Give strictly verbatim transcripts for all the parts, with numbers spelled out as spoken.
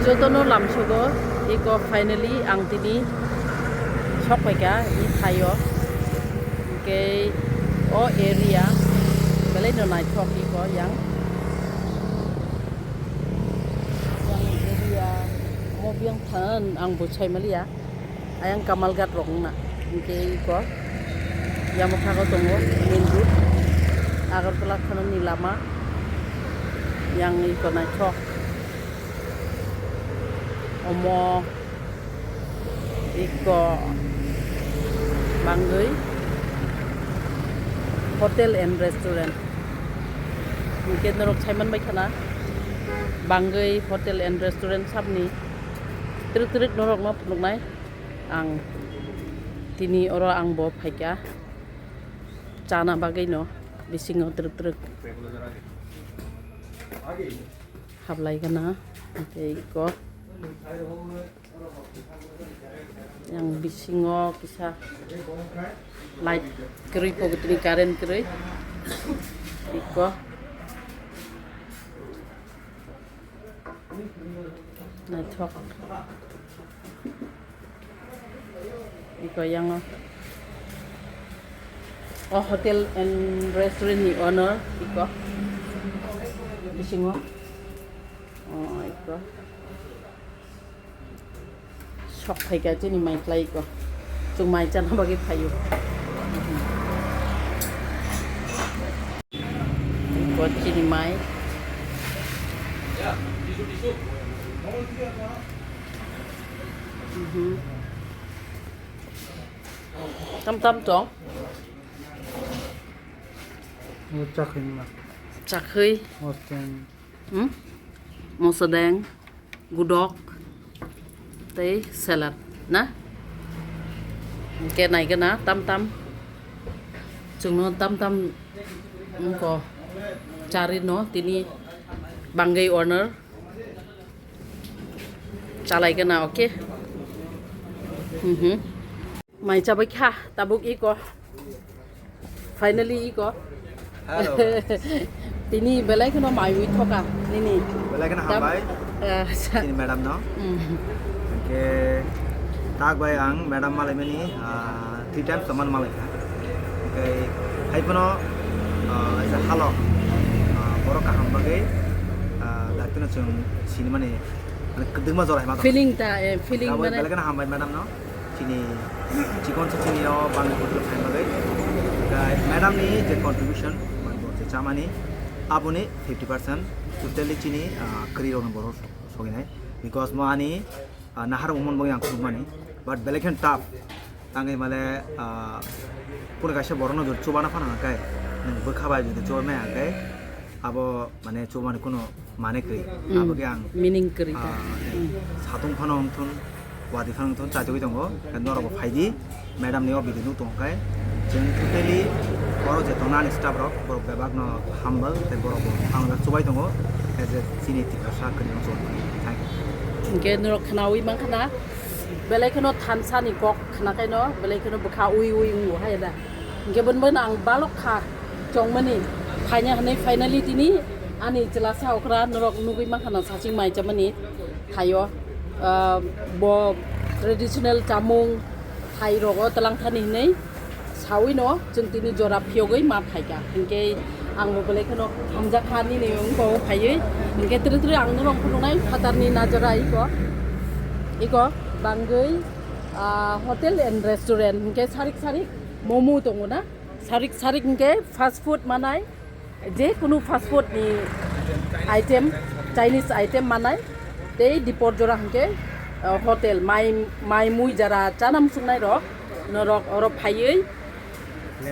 Jotono lamsogo, iko finally ang tini sok phaikha i thaio. Hwnkhe o area belai no naithok iko yang. Yang area mo biyang than ang bo sai maliya. Ayang Kamalghat rok wngna. Hwnkhe iko yang bwkhago tongo main road. Agartala thanani lama. Yang iko naithok. Omo iko Bangwi Hotel and Restaurant. Hwnkhe norok saiman bai khana Bangwi Hotel and Restaurant sabni twrwk twrwk norokno phunuknai ang tini oro ang bo phaikha chana bagwino bisingo twrwk twrwk. Hablai gana, tei iko yang bisingo kisa light kwrwi, pokotni current kwrwi, iko naithok. Iko yango. O hotel and restaurant ni owner iko. Bisingo. O iko. Sok phaikha chini mai khlai iko. Chwng mai chana bagwi phaio. Iko chini mai. Mhm. Tam tam tong. Chakhui ma. Chakhui. Mosteng. Hmm? Mosadeng, gudok, tei salad na? Hwnkhe naigana tam tam. Chwngno tam tam wngkha charino tini Bangwi owner. Chalaigana, okay? Mhm. Mai chabai kha, tabuk iko. Finally iko. Hello. Tini belai kheno mai wi thoka nini. Belai kheno Tam-, hambai. Eh, sa- Chini madam no. Mm. Hwnkhe tak bai ang madam malaimani, ah, three times saman malaikha. Hwnkhe hai phano, ah, kaisa halo, ah, borok kaham bagwi, ah, daktino chwng sinimani, mane, kwdwkma jora hai ma tong. Feeling ta, eh, feeling Tabuk mane belai kheno hambai madam no. Chini chikon se chini o bangwi hotel khaina bagwi. Hwnkhe madam ni je contribution, mane bo je chamani, aboni fifty percent totally chini, ah, kwrwi rokni borok soginai. Because mo ani, ah, nahar wngmani bagwi ang khulumani. But belai khe tough. Tangwi male, ah, puno kaisa borokno jodi chubana phano hwnkhe, nwng bwkha bai jodi chubai maya hwnkhe, abo mane chubani kuno mane kwrwi. Mm. Aboni ang, meaning kwrwi ta. Ah, mm, satung phano wngthun, wadi phano wngthun, chaitugwi tongo. Norokbo phaidi, madam ni o video nuk tongo khe. Chwng totally oro je tongnani staff rok, borok bebak no humble, tei borok bo ang chubai tongo. As a chini Tiprasa kwrwi no chubai. Thank you. Hwnkhe norok khnaui mankha na, belai kheno thansa ni kok khna kaino, belai kheno bwkha ui ui wngo hai da. Hwnkhe boni bagwino ang balok kha chongmani phaina hwnwi, finally tini ani chwlasa okra norok nugwi mankha na saching mai chamani thaio. Ah, bo traditional chamung thai rogo twlang thani hwnwi saui no chwng tini jora phiyogwi ma phaikha. Hwnkhe ang bo belai kheno hamjak kha nini wngkha o phaiwi. Hwnkhe twrwi twrwi ang norok phunuknai phatarni najora iko. Iko bangwi, ah, hotel and restaurant hwnkhe sarik sarik momo tongo na? Sarik sarik hwnkhe fast food manai, je kunu fast food ni item, Chinese item manai, tei dipor jora hwnkhe, uh, hotel, mai, mai mui jara chana muchungnai rok, norok oro phaiwi,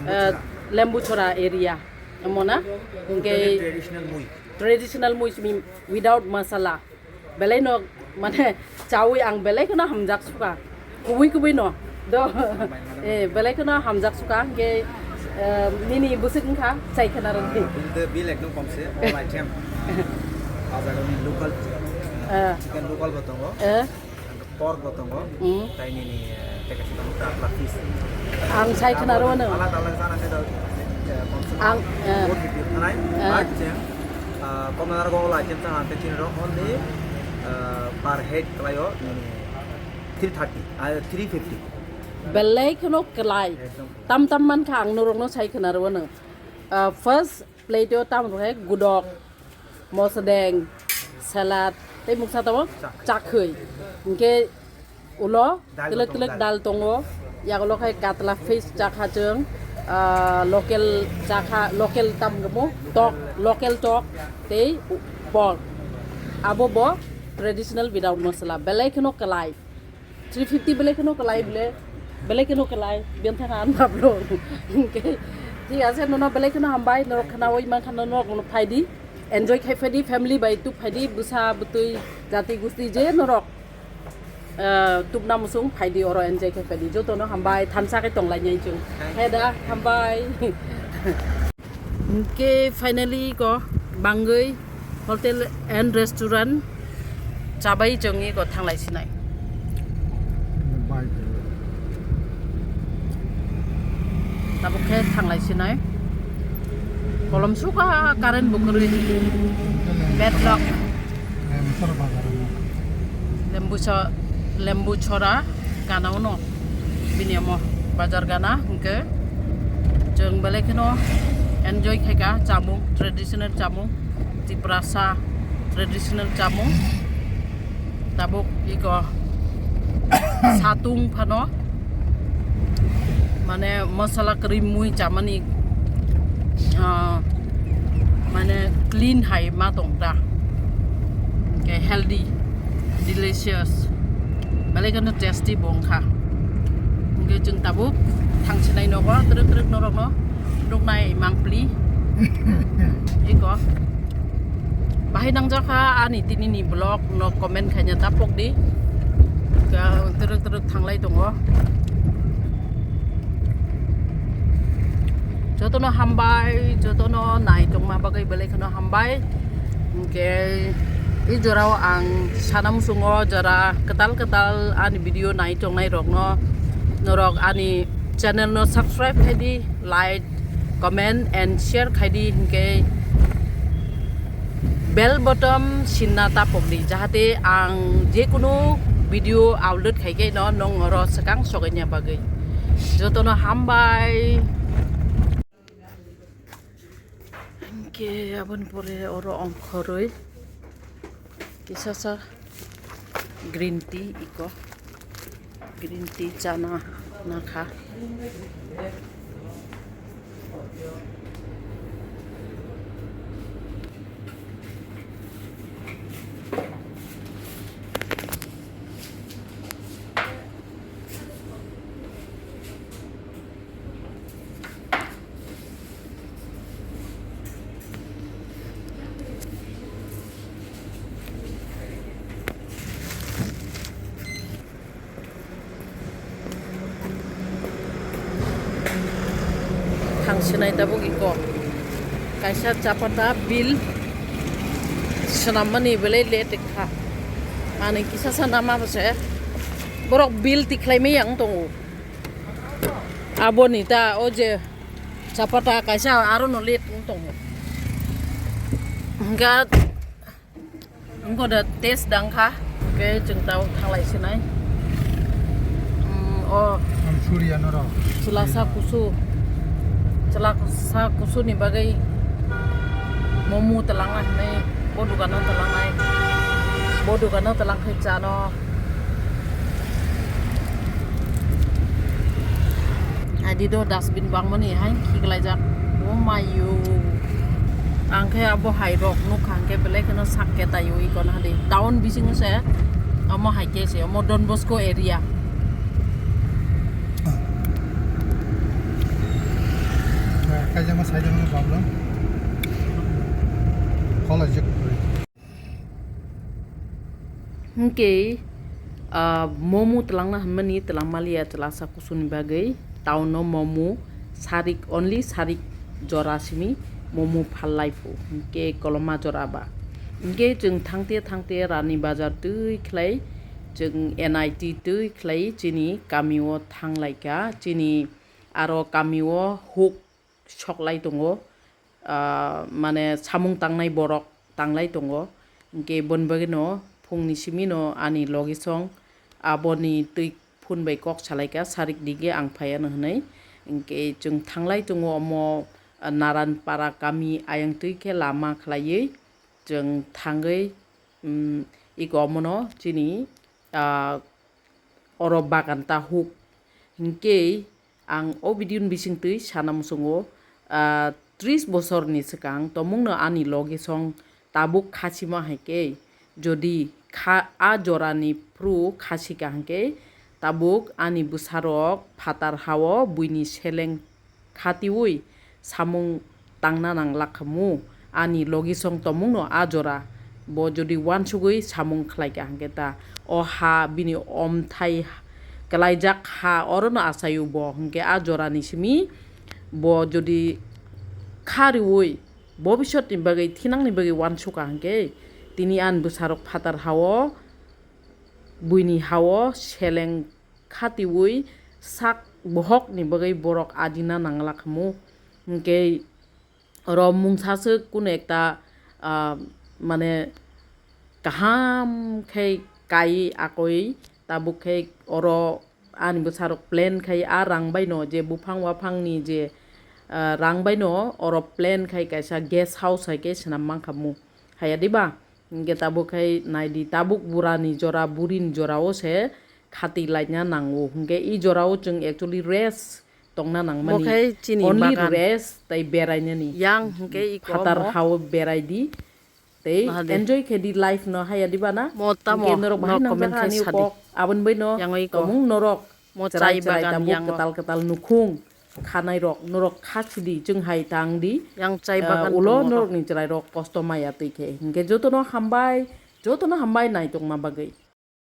uh, Lembuchora area, omo na? Hwnkhe traditional mui. Traditional mui simi without masala. Belai no, mane, chaui ang belai kheno hamjak suka. Kubui kubui no. Do. Eh, belai kheno hamjak suka. Hwnkhe, eh, nini bwswk wngkha, chai khna rwdi. Ah, bini de bill ekdom kom se, all item. Ah, bazar ni local, eh, chicken local bo tongo. Eh. Pork bo tongo. Mm. Tai nini, eh, package tongo, katla fish. Ang chai khna rwno. Alada alada sana khe do, eh, kom se kom ang, eh, four fifty thanai. Eh. But je, ah, kom na rwgo all item sana khe chini rok only Uh, per head kalaio nini three thirty, uh, three fifty. Belai kheno kwlai. Ekdom kwlai. Tam tam mankha ang norokno sai khwnarwano. Uh, first plate o tam rwkhe gudok, mosodeng, salad, tei muksa tongo chakhwi. Hinkhe ulo dal twlwk tongo, twlwk dal. Dal tongo, yagulo khai katla fish chakha chwng, ah, local chakha, local tam rwmo tok, local tok tei pork. Abo bo traditional without masala, belai kheno kwlai. Three fifty belai kheno kwlai bile, belai kheno kwlai, biyang thangna anma bro. Hinkhe thik ase, nono belai kheno hambai, norok khnaui mankha, norok phaidi, enjoy khai phaidi, family bai tuk phaidi, bwsa bwtwi, jati gusti je norok, ah, tubna musung phaidi, oro enjoy khai phaidi, jotono hambai, thansa khe tonglainai chwng. Thank you. Heda, hambai. Hinkhe finally ko bangwi hotel and restaurant chabai chwngwi ko thanglai sinai. Bai. Tabuk khe thanglai sinai. Kolom suka current bo kwrwi. Bad luck. Lembu chora bazar. Lembu cho-, lembu chora gana uno bini omo bazar gana hinkhe chwng belai kheno enjoy khaika chamung, traditional chamung, Tiprasa traditional chamung. Tabuk iko satung phano mane masala kwrwi mui chamani, ah, mane clean hai ma tong ta. Hinkhe healthy, delicious, belai kheno tasty bo wngkha. Hinkhe chwng tabuk thangsinai nogo twrwk twrwk norokno nuknai mangpli. Iko. Bahai nangjakha ani tinini vlog no comment khaina ta pokdi. Ka-, twrwk twrwk thanglai tongo. Jotono hambai, jotono nai tongma bagwi belai kheno hambai. Hinkhe i jorao ang sana muchungo jora kwtal kwtal ani video nai tongnai rokno norok ani channel no subscribe khaidi, like, comment and share khaidi, hinkhe bell button sinna ta pokdi, jahate ang jekunu video upload khaikhe no nwng oro swkang sokainya bagwi. Jotono hambai. Hinkhe aboni pore oro ongkhorwi kisasa green tea iko, green tea chana nakha. Thang sinai tabuk iko. Kaisa chapata bill swnammani belai late kha. Ani kisa sana ma bwse. Borok bill tikhlai maya wng tongo. Aboni ta o je chapata kaisa aro no late wng tongo. Hwnkha Wngkha da test dang kha, hwnkhe chwng tabuk thanglai sinai. Mm, o Ang suriya norok. Chwlasa kusu, chwlasa kusuni bagwi momu twlangna hinwi bo dukano twlangnai, bo dukano twlang khe chano. Adi do dustbin bangmani hai khiklaijak. Oh my yo. Ang khe abo hai rok nukha hwnkhe belai kheno sak khe taio iko no hadi. Town bisingo se omo hai khe se omo Don Bosco area. Kaijama side no problem. College. Hwnkhe, ah, momu twlangna hwnmani twlang maliya chwlasa kusuni bagwi. Town o momu sarik, only sarik jora simi momu phal lai phu. Hwnkhe koloma jora ba. Hwnkhe chwng thangte thangte Rani Bazar twi khlai, chwng N I T twi khlai chini kami o thang lai kha. Chini aro kami o huk sok lai tongo, ah, mane samung tangnai borok tanglai tongo, hwnkhe boni bagwino Phungni simi no ani logi song aboni twi phun bai kok salai kha, sarik dige ang phai ano hwnwi. Hinkhe chwng thanglai tongo omo, ah, Naranpara kami ayang twi khe lama khlaiwi chwng thangwi, um, iko omono chini, ah, oro bagan ta huk. Hinkhe ang o video ni bisingtwi sana muchungo, ah, tris bosorni swkang tomungno ani logi song tabuk khachima hai khe, jodi kha-, a jorani phru khachika hinkhe, tabuk ani bwsarok phatar hao buini seleng khatiui samung tangna nang lakhamu. Ani logisong tomungno a jora bo jodi uansugui samung khlaika hinkhe ta, o ha bini omthai kwlaijak ha orono achaio bo hinkhe a jorani simi bo jodi kha riui bobisotni bagwi thinangni bagwi uansuka hinkhe tini ani bwsarok phatar hao buini hao seleng khatiui sak bohokni bagwi borok adina nangla khamu. Hinkhe oro mungsa swk kunu ekta, ah, mane kaham khe kai akoi tabuk khe oro ani bwsarok plan khai a rang baino je buphang waphangni je, ah, rang baino oro plan khai kaisa guest house hai khe swnam mankhamu. Haya diba? Hinkhe tabuk khai naidi, tabuk burani jora, burini jorao se khati laina nango. Hinkhe i jorao chwng actually rest tongna nangmani. Bo khai chini only bagan. Rest tai berainani. Yang hinkhe i phatar komo. Hao berai di. Tei enjoy khe di life no haya diba na? Mo tamo hinkhe norok no bahai comment nangjak khai ani sadi. Kok. Aboni bai no yang oi ko. Tomung norok. Mo chwrai chai chwrai bagan tabuk yang o. Kwtal kwtal nukhung khanai rok norok kha sidi chwng hai tang di. Yang chai, ah, bagan ulo tongmo norok rok. Ni chwrai rok kosto maya twi khe. Hinkhe jotono hambai, jotono hambai nai tongna bagwi.